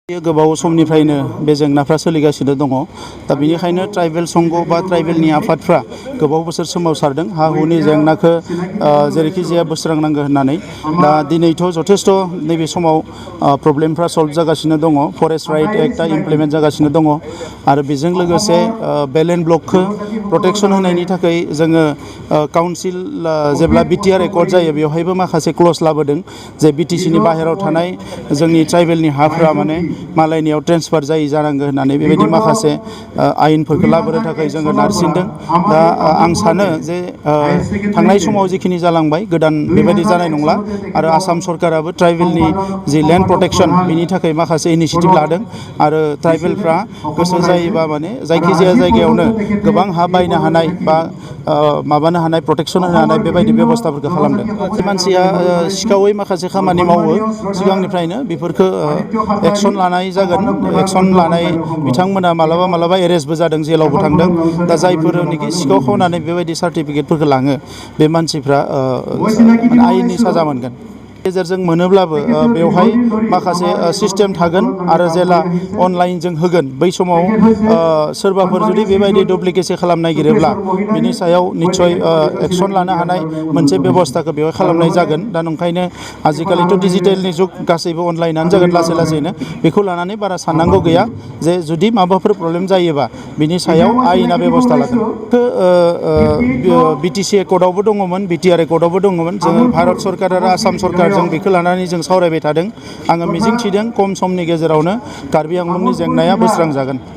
गोबाव समनिफ्रायनो बे जेंनाफ्रा सोलिगासिनो दङ। दा बेनिखायनो ट्राइबेल संघ बा ट्राइबेलनि आफादफ्रा गोबाव बोसोर सोमावसारदों हा हुनि जेंनाखौ जेरैखि जाया बोस्रांनांगौ होननानै। दा दिनैथ' जथेस्थ' नैबे समाव प्रब्लेमफ्रा सल्भ जागासिनो दङ। फरेस्ट राइट एक्टआ इमप्लिमेन्ट जागासिनो दङ आरो बेजों लोगोसे बेलेन्ड ब्लकखौ प्रटेक्सन होनायनि थाखाय जोङो काउन्सिल जेब्ला बिटिआर एकर्ड जायो बेवहायबो माखासे क्लज लाबोदों जे बिटिसिनि बाहेरायाव थानाय जोंनि ट्राइबेलनि हाफ्रा माने मालायनियाव ट्रेन्सफार जायै जानांगौ होननानै बेबायदि माखासे आयेनफोरखौ लाबोनो थाखाय जोङो नारसिनदों। दा आं सानो जे थांनाय समाव जिखिनि जालांबाय गोदान बेबायदि जानाय नंला आरो आसाम सरकाराबो ट्राइबेलनि जि लेन्ड प्रटेक्सन बिनि थाखाय माखासे इनिसियेटिभ लादों आरो ट्राइबेलफ्रा गोसो जायोबा माने जायखिजाया जायगायावनो गोबां हा बायनो हानाय बा माबानो हानाय प्रटेक्सन होनो हानाय बेबायदि बेबस्थाफोरखौ खालामदों। मानसिया सिखावै माखासे खामानि मावो सिगांनिफ्रायनो बेफोरखौ एक्सन लानाय जागोन। एक्सन लानाय बिथांमोना मालाबा एरेस्टबो जादों, जेलावबो थांदों। दा जायफोरनिखि सिखाव खावनानै बेबायदि सार्टिफिकेटफोरखौ लाङो बे मानसिफ्रा आयेननि साजा मोनगोन। गेजेरजों मोनोब्लाबो बेवहाय माखासे सिस्टेम थागोन आरो जेला अनलाइनजों होगोन बै समाव सोरबाफोर जुदि बेबायदि डुप्लिकेसि खालामनो नागिरोब्ला बिनि सायाव निस्सय एक्सन लानो हानाय मोनसे बेबस्थाखौ बेवहाय खालामनाय जागोन। दा नंखायनो आजिखालिथ' डिजिटेलनि जुग, गासैबो अनलाइनानो जागोन लासैनो। बेखौ लानानै बारा साननांगौ गैया जे जुदि माबाफोर प्रब्लेम जायोबा बिनि सायाव आयेना बेबस्था लागोन। बिटिसि एकर्डआवबो दङमोन, बिटिआर एकर्डआवबो दङमोन। जोङो भारत सरकार आरो आसाम सरकारजों बेखौ लानानै जों सावरायबाय थादों। आङो मिजिं थिदों खम समनि गेजेरावनो कार्बि आंलंनि जेंनाया बोस्रांजागोन।